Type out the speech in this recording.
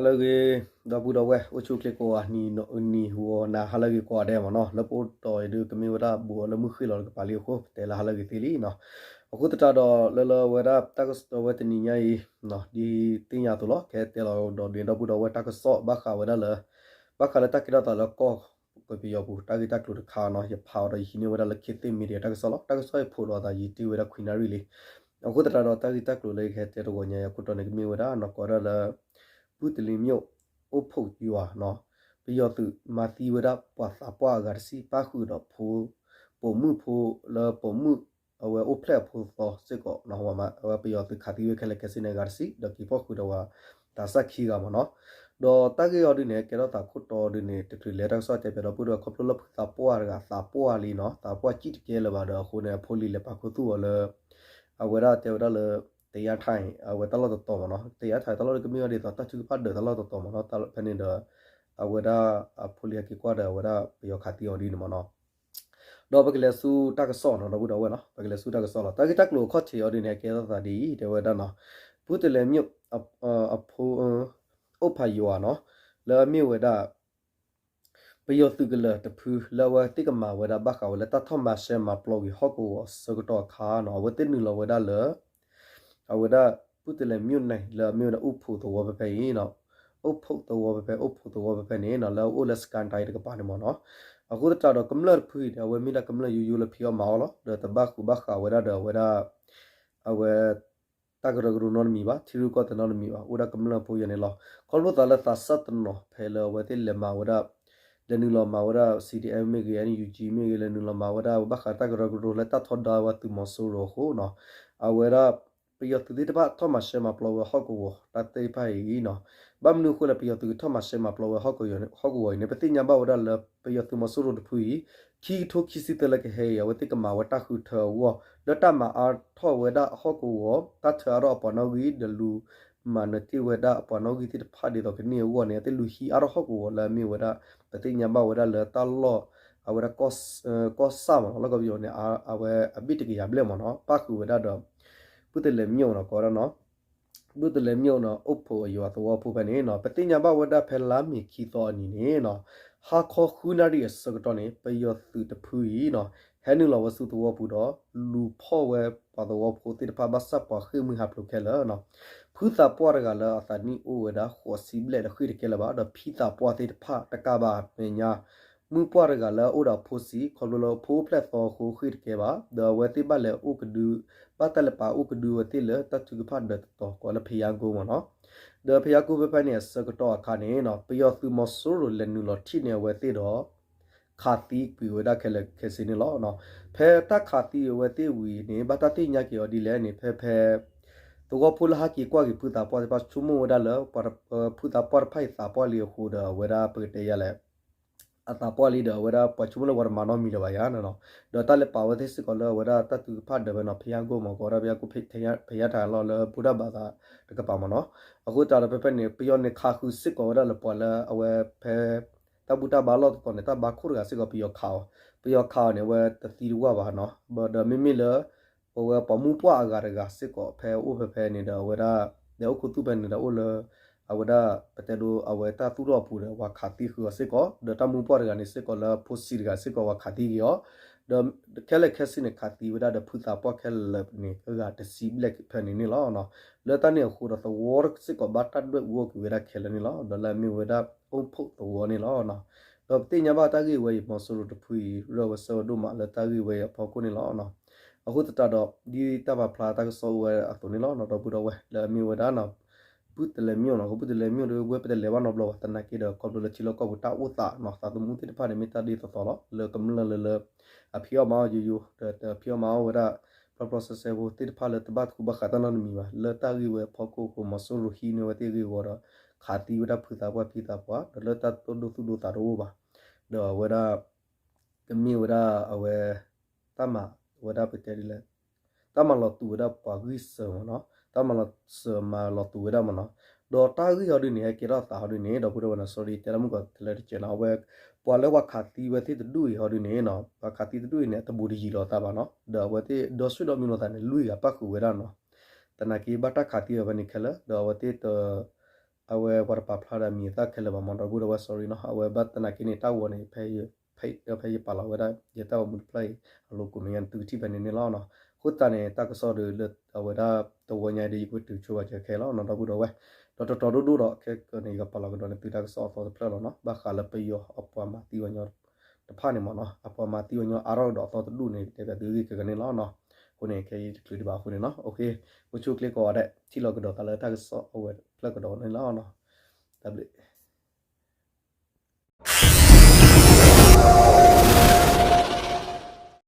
ဟါလၢအဂ့ၤ ဒီပုၢ်ဒီဝဲၢ် အိၣ်ဆူၣ်အိၣ်ချ့ကိးဂၤ နံၤဟူဂီၤနၤ ဟါလၢအဂ့ၤကိးဂၤဒဲးမ့ၢ်နီၤ, လၢပအိၣ်တီၤအံၤဒုး ကမ့ၢ်ဝဲဒၣ်ဘူးအီၤလၢမုၢ်ဃ့ၢ်လီၤတကပၤလံအဃိ ပတဲလၢဟါလၢအဂ့ၤသ့လံနီၤ. အဃိသတးဒီး လၢလၢဝဲဒၣ်တၢ်ကစီၣ်ဝဲတနံၤညါအံၤ ဒ်သ့ၣ်ညါအသိးလီၤ, ကဟဲတဲလီၤဒီးန့ၣ် ဒီပုၢ်ဒီဝဲၢ် တၢ်ကစီၣ်ဘၣ်ဃးဝဲဒၣ်လၢ ဘၣ်ဃးလၢတၢ်ကဲထီၣ်သးလၢကီၢ်ကပယီၤပူၤ တၢ်ဂ့ၢ်တၢ်ကျိၤတခါနီၤ, ယဖးအီၤဒီးယဟံးန့ၢ်ဝဲဒၣ်လၢ ခေတ်သစ် Media တၢ်ကစီၣ်လီၤ. တၢ်ကစီၣ်အံၤဖိးလိာ်အသးယံာ်တ့ၢ်ဝဲဒၣ်ခွံနၣ်ရံၣ်လံ. အဃိသတးဒီး တၢ်ဂ့ၢ်တၢ်ကျိၤလၢယကဟဲတဲတဂီၤညါအံၤအခိၣ်တီန့ၣ် ကမ့ၢ်ဝဲဒၣ်နီၤ ကိးဝဲဒၣ်လၢ ပုၢ်တလ့ၤမျိၣ် အိၣ်ဖှိၣ်ယွၤနီၤ, ပယီၤသုးမၤသံဝဲဒၣ်ပှၤသးပှၢ်အဂၤတဆံ ပၣ်ဃုာ်ဒီးဖိ ပိာ်မုၣ်ဖိလၢပိာ်မုၣ် အဝဲအိၣ်ဖျဲၣ်အဖိသီစ့ၢ်ကီးနီၤ, အဝဲပယီၤသုးခးသံဝဲခဲလၢာ်ခဲဆ့န့ၣ် အဂၤတဆံ ဒီးက့ၤဖီၣ်ဃုာ်ဒီးဝဲ သးစၢ်ခံဂၤမ့ၢ်နီၤ. ဒီးတၢ်ဂ့ၢ်အံၤဒုးန့ၣ် ကဲထီၣ်သးခိၣ်တီဒုးန့ၣ် တချုးလဲၤတၢ်ကစီၣ်တဲပၠးဒီပုၢ်ဒီဝဲၢ် ခီဖျိလၢဖုသးပှၢ်တဂၤ သးပှၢ်လံနီၤ, သးပှၢ်စံၣ်တကဲလၢၤဘၣ်ဒီးအဃိန့ၣ် အဖိလံၤလဲၤပာ်ခူသူၣ်အီၤလၢ အဝဲဒၣ်တဲဝဲဒၣ်လၢ တယါထါအံၤ အဝဲတၢ်လီၢ်တတီၤမ့ၢ်နီၤ, တယါထါတၢ်လီၢ်ဒုးကမ့ၢ်ဝဲဒ်သိး တၢ်ထုကဖၣ်ဒၢးတၢ်လီၢ်တတီၤမ့ၢ်နီၤ, ဖဲန့ၣ်ဒီး အဝဲဒၣ်အဖိလံၤဟဲက့ၤကွၢ်ဒီးအဝဲဒၣ်ပယီၤခးသံအီၤဒ်န့ၣ်မ့ၢ်နီၤ. ဒီးပကလဲၤဆူတၢ်ကစီၣ်နီၤ ဒီပုၢ်ဒီဝဲၢ်နီၤ, ပကလဲၤဆူတၢ်ကစီၣ်လီၤ. တၢ်ဂ့ၢ်တၢ်ကျိၤအခီၣ်ထံးအံၤဒုးန့ၣ် ကဲထီၣ်သးဒ်အံၤ တဲဝဲဒၣ်နီၤ, ပုၢ်တလ့ၤမျိၣ် အဖိ အိၣ်ဖးယွၤနီၤ, လၢအမ့ၢ်ဝဲဒၣ် ပယီၤသုးကလၢၤတဖု လၢအဝဲသ့ၣ်ကမၤဝဲဒၣ်ဘၣ်ဃးဝဲလၢတၢ်ထီၣ်မၤရှဲမၤပျီကွံာ်ဟီၣ်ကဝီၤအဆၢကတီၢ်အခါနီၤ, အဝဲသ့ၣ်နုာ်လီၤဝဲဒၣ်လၢ အဝဲဒၣ် ပုၢ်တလ့ၤမျိၣ်န့ၣ် လၢအမ့ၢ်ဝဲဒၣ်အိၣ်ဖှိၣ်သဝီဖဲဖဲအံၤနီၤ, အိၣ်ဖှိၣ်သဝီဖဲဖဲ အိၣ်ဖှိၣ်သဝီဖဲဖဲန့ၣ်နီၤ လၢအအိၣ်လၢ စကဲတၢ်အံၤတကပၤန့ၣ်မ့ၢ်နီၤ. အဃိသတးဒီးကမျၢၢ်တဖုအံၤဒီး အဝဲမ့ၢ်ဒၣ်ကမျၢၢ်ယိယိလၢဖံးအီၣ်မၤအီၣ်လီၤ, ဒီးတဘၣ်ဃုာ်ဘၣ်ဃးဝဲဒၣ်ဒီးအဝဲဒၣ် အဝဲ တၢ်ကရၢကရိနီတမံၤဘၣ်, ထံရူၢ်ကီၢ်သဲးနီတမံၤဘၣ်, အိၣ်ဒၣ်ကမျၢၢ်ဖိယဲန့ၣ်လီၤ. ခီဖျိသးလၢသးစၢ်တနီၤ ဖဲလၢအဝဲသ့ၣ်လဲၤမၤဝဲဒၣ် လဲၤနုာ်လီၤမၤဝဲဒၣ် CDM မ့ၢ်ဂ့ၤ NUG မ့ၢ်ဂ့ၤ လဲၤနုာ်လီၤမၤဝဲဒၣ်ဘၣ်ဃးတၢ်ကရၢကရိလၢတၢ်ထီဒါဝဲသုးမီၤစိရိၤအဃိနီၤ, အဝဲဒၣ် ပယီၤသုးသ့ၣ်တဖၣ်ထီၣ်မၤရှဲမၤပျီဝဲဟီၣ်ကဝီၤတၢ်သ့ၣ်တဖၣ်အံၤနီၤ, ဘၣ်မနုၤအဃိလဲၣ် ပယီၤသုးကထီၣ်မၤရှဲမၤပျီဝဲဟီၣ်ကဝီၤအံၤန့ၣ် ပသ့ၣ်ညါဘၣ်ဝဲဒၣ်လၢပယီၤသုးမီၤစိရိၤတဖုအံၤ ခံကထိခံဆံသၢလၢကဟဲအံၤ အဝဲသ့ၣ်ကမၤဝဲတၢ်ဃုထၢအဂီၢ် လၢတၢ်မၤအါထီၣ်ဝဲဒၣ်ဟီၣ်ကဝီၤ တၢ်ထၢအါထီၣ်အပှၤနီၣ်ဂံၢ် ဒီးလူၤမၤနၢၤတ့ၢ်ဝဲဒၣ်အပှၤနီၣ်ဂံၢ်သ့ၣ်တဖၣ်ဒ်သိးကန့ၢ်အဂီၢ်န့ၣ် အဝဲသ့ၣ်လူၤဟံးအါထီၣ်ဟီၣ်ကဝီၤလၢအမ့ၢ်ဝဲဒၣ် ပသ့ၣ်ညါဘၣ်ဝဲဒၣ်လၢတၢ်လီၢ် အဝဲဒၣ် ကီၢ်ဆၣ်မ့ၢ်နီၤ လီၢ်ကဝီၤပယီၤန့ၣ် အဝဲအဘ့ၣ်တကယၤဘျဲၣ်မ့ၢ်နီၤ ပၣ်ဃုာ်ဝဲဒၣ်ဒီး ပုၢ်တလဲၤမျိၣ်နီၤ ကိးဝဲဒၣ်နီၤ ပုၢ်တလဲၤမျိၣ်နီၤ အိၣ်ဖှိၣ်အယွၤသဝီဖိဖဲန့ၣ်နီၤ ပသ့ၣ်ညါဘၣ်ဝဲဒၣ်ဖဲလါမ့ၤခံသီအနံၤန့ၣ်နီၤ ဟါခီဃုနၣ်ရံၣ်အဆၢကတီၢ်န့ၣ် ပယီၤသုးတဖုအံၤနီၤ ဟဲနုာ်လီၤဝဲဆူသဝီပူၤဒီး လူၤဖီၣ်ဝဲပှၤသဝီဖိသ့ၣ်တဖၣ် ဘၣ်ဆၣ်ပှၤဃ့ၢ်မှံဟးဖျိးခဲလၢာ်နီၤ ဖုသးပှၢ်တဂၤလၢအသးနံၣ်အိၣ်ဝဲဒၣ်ဃိးဆံဘျဲၣ်ဒီးဃ့ၢ်တကဲလၢၤဘၣ် ဒီးဖံသးပှၢ်သ့ၣ်တဖၣ်တကးဘၣ်မဲာ်ညါ မုၢ်ပှၢ်တဂၤလၢအအိၣ်ဒီးအဖိဆံး ခီဖျိလၢအဖိအိၣ်ဖျဲၣ်သီအဃိဃ့ၢ်တကဲဘၣ် ဒီးအဝဲသ့ၣ်ဘၣ်လဲၤအိၣ်ကဒု ဘၣ်တၢ်လဲၤပာ်အိၣ်ကဒုအဝဲသ့ၣ်လၢတၢ်ထုကဖၣ်ဒၢးတတီၤကိးလၢဖယါကိမ့ၢ်နီၤ ဒီးဖယါကိဖဲဖဲန့ၣ်အဆၢကတီၢ်အခါန့ၣ်နီၤ ပယီၤသုးမီၤစိရိၤလဲၤနုာ်လီၤထံၣ်န့ၢ်အဝဲသ့ၣ်ဒီး ခးသံကွံာ်ဝဲဒၣ်ခဲလၢာ်ခဲဆ့န့ၣ်လီၤ. ဖဲတၢ်ခးသံအဝဲသ့ၣ်ဝံၤန့ၣ် ဘၣ်တၢ်သ့ၣ်ညါက့ၤအီၤဒ်လဲၣ်န့ၣ် ဖဲဖဲ သဝီဖိလၢဟဲက့ၤကွၢ်က့ၤဖုသးပှၢ်သ့ၣ်တဖၣ်ဆိကမိၣ်ဝဲဒၣ်လၢ ဖုသးပှၢ်တဖၣ်အံၤသးပှၢ်လံအဃိဒီး အဝဲဒၣ်ပကတဲယၤလဲၣ် အသးပှၢ်လံဒီး အဝဲဒၣ်ပှၤဆိကမိၣ်လၢပှၤတမၤနီတမံၤလၢၤဘၣ်ယါနီၤ ဒီးတၢ်လဲၤပာ်ဝဲသ့ၣ်စ့ၢ်ကီးလၢအဝဲဒၣ်တၢ်ထုကဖၣ်ဒၢးဖဲနီၤ ဖယါကိမ့ၢ် ကိးဝဲဒၣ်ဖယါကိဖယါထးလီၤလၢဘူၣ်တၢ်ဘါသးတကပၤမ့ၢ်နီၤ အဃိသတးဒီးဖဲဖဲန့ၣ် ပယီၤန့ၣ်ခးဃုာ်စ့ၢ်ကီးဝဲဒၣ်လၢပှၤလၢအဝဲဖဲ တၢ်ဘူၣ်တၢ်ဘါလီၢ်တတီၤန့ၣ် တၢ်ဘါခိၣ်တဂၤစ့ၢ်ကီး ပယီၤခးအီၤ ပယီၤခးအီၤန့ၣ် အဝဲတသံတဝၢ်ဘၣ်နီၤ ဒီးမ့မ့ၢ်လၢ ပဝဲပှၤမုၢ်ပှၢ်အဂၤတဂၤစ့ၢ်ကီး ဖဲအိၣ်ဖဲဖဲန့ၣ်ဒီး အဝဲဒၣ် လဲၤအိၣ်ခူသူၣ်ဖဲန့ၣ်ဒီးအိၣ်လၢ အဝဲဒၣ် ပတဲဒိ အဝဲတၢ်သူၣ်ထီၣ်အပူၤဒီး ပှၤခးသံဃုာ်အီၤစ့ၢ်ကီး ဒီးတၢ်မုၢ်ပှၢ်တဂၤန့ၣ်စ့ၢ်ကီးလၢ ဖိဆံးတဂၤစ့ၢ်ကီး ပှၤခးသံက့ၤအီၤ ဒီးခဲလၢာ်ခဲဆ့န့ၣ် ခးသံဝဲဒၣ်ဒီးဖုသးပှၢ်ခဲလၢာ်န့ၣ် အဂၤတဆံဘျဲၣ်ဖဲန့ၣ်န့ၣ်လီၤ. လၢတၢ်န့ၣ်အဃိဒီး သဝီစ့ၢ်ကီးဘၣ်တၢ်ဒွဲၣ်အူအီၣ်က့ၤဝဲဒၣ်ခဲလၢာ်န့ၣ်လီၤ. ဒီးလၢအမ့ၢ်ဝဲဒၣ် အိၣ်ဖှိၣ်သဝီန့ၣ်လီၤ. ဒီးပသ့ၣ်ညါဘၣ်တၢ်ဂ့ၢ်ဝဲအံၤ မီၤစိရိၤတဖုအံၤ ရၢဝဲစၢဝဲဒိၣ်မးလၢတၢ်ဂ့ၢ်ဝဲအံၤအဖီခိၣ်န့ၣ်လီၤ. အဃိသတးဒီး ဒ်တၢ်ပာ်ဖျါတၢ်ကစီၣ်အိၣ်ဝဲအသိးန့ၣ်လီၤ. ဒီပုၢ်ဒီဝဲၢ် လၢအမ့ၢ်ဝဲဒၣ် ပုၢ်တလဲၤမျိၣ်နီၤ ပုၢ်တလဲၤမျိၣ်ဒီး ဝဲပတလဲၤဘၣ်နီတဘျီဘၣ် သနာ်က့ဒီး ခီဖျိလၢထံလီၢ်ကီၢ်ပူၤတၢ်အိၣ်သးနီၤ သးသမူသ့ၣ်တဖၣ်န့ၣ် မ့ၢ်တၢ်ဒ်သိးသိးလီၤ လၢကမျၢၢ်လၢလၢ အဖံးအီၣ်မၤအီၣ်ယိယိ ဒီးတဖံးအီၣ်မၤအီၣ်ဝဲဒၣ် ဖျီဖျီဆဲဆဲဖိသ့ၣ်တဖၣ်လၢတဘၣ်သကူဘၣ်ဃးတၢ်နီတမံၤဘၣ် လၢတၢ်ဂ့ၢ်ဝဲအဖီခိၣ်အဃိ မီၤစိရိၤဟံးန့ၢ်ဝဲသ့ၣ်အဂ့ၢ်အဂီၢ်ဒီး ခးသံဝဲဒၣ်ဖုသးပှၢ်ဖံသးပှၢ် ဒီးလၢတၢ်ဒိသူၣ်ဒိသးတအိၣ်ဘၣ် ဒီးအဝဲဒၣ် ကမ့ၢ်ဝဲဒၣ်အဝဲ တၢ်မၤဝဲဒၣ်ပတဲဒ်လဲၣ် တၢ်မၤလီၤတူာ်ဝဲဒၣ်ပှၤဂံၢ်စၢၤမ့ၢ်နီၤ တၢ်မၤလီၤစၢၤမၤလီၤတူာ်ဝဲဒၣ်မ့ၢ်နီၤ ဒီးတၢ်ဂ့ၢ်ဟီဒုန့ၣ် ဟဲကဲထီၣ်သးဟီဒုန့ၣ် ဒီပုၢ်ဒီဝဲၢ်နီၤ sorry တဲလၢမုၢ်ကီးတလၢတကဲးနီၤ အဝဲ ပှၤလၢပှၤခးသံဝဲသ့ၣ်တဒူၣ်အံၤဟီဒုန့ၣ်နီၤ ပှၤခးသံတဒူၣ်အံၤန့ၣ် အတဘူးတယံၤလိာ်သးဘၣ်နီၤ ဒီးအဝဲသ့ၣ်ဒီဆူၣ်ဒီမံလိာ်သးန့ၣ် လွံၢ်ဂၤပၣ်ဃုာ်ဝဲဒၣ်နီၤ သနာ်က့ဘၣ်တၢ်ခးသံအီၤဖဲန့ၣ်ခဲလၢာ် ဒီးအဝဲသ့ၣ်တ အဝဲပှၤတပာ်ဖျါဒီးအမံၤအသၣ်ခဲလၢာ်ဘၣ်မး ဒီပုၢ်ဒီဝဲၢ် sorry နီၤ. အဝဲဘၣ်သနာ်က့န့ၣ် တၢ်ဂီၤန့ၣ် ဖဲယ ဖဲယပာ်လီၤဝဲဒၣ် ယတၢ်ဂီၤမူတဖျၢၣ်အံၤ အလိၤကိးမဲာ်ညါန့ၣ် သုကထံၣ်ဖဲန့ၣ်န့ၣ်လီၤနီၤ. အဃိသတးန့ၣ် တၢ်ကစီၣ်ဒီးလၢအဝဲဒၣ်တဝီညါဒီး ယကဝဲတုၤဆိဘၣ်စၢၤခဲလီၤနီၤ ဒီပုၢ်ဒီဝဲၢ်. ဒီးတတီၤဒိၣ်ဒိၣ်ဒီး ခဲကနံၣ်အံၤ ယကပာ်လီၤကဒီးန့ၣ် သုတၢ်ကစီၣ်အသီတဖျၢၣ်လီၤနီၤ. ဘၣ်ဃးလၢပယီၤအပှၤမၤသံပှၤကညီတဖၣ်န့ၣ်မးနီၤ အပှၤမၤသံပှၤကညီအါထီၣ်ကဒီးအသီတဒူၣ်န့ၣ် တဲဘၣ်သုဂ့ၢ်ခဲကနံၣ်လီၤနီၤ. အဃိန့ၣ် ခဲအံၤတချုးဒံးဘၣ်အဃိန့ၣ်နီၤ အိၣ်ခ့ အိၣ်ဆူၣ်အိၣ်ချ့ကိးဂၤဒဲး ထံၣ်လိာ်ကဒီးသးလၢတၢ်ကစီၣ်အဝဲတဖျၢၣ်ကဒီးန့ၣ်လီၤနီၤ. တၢ်ဘျုး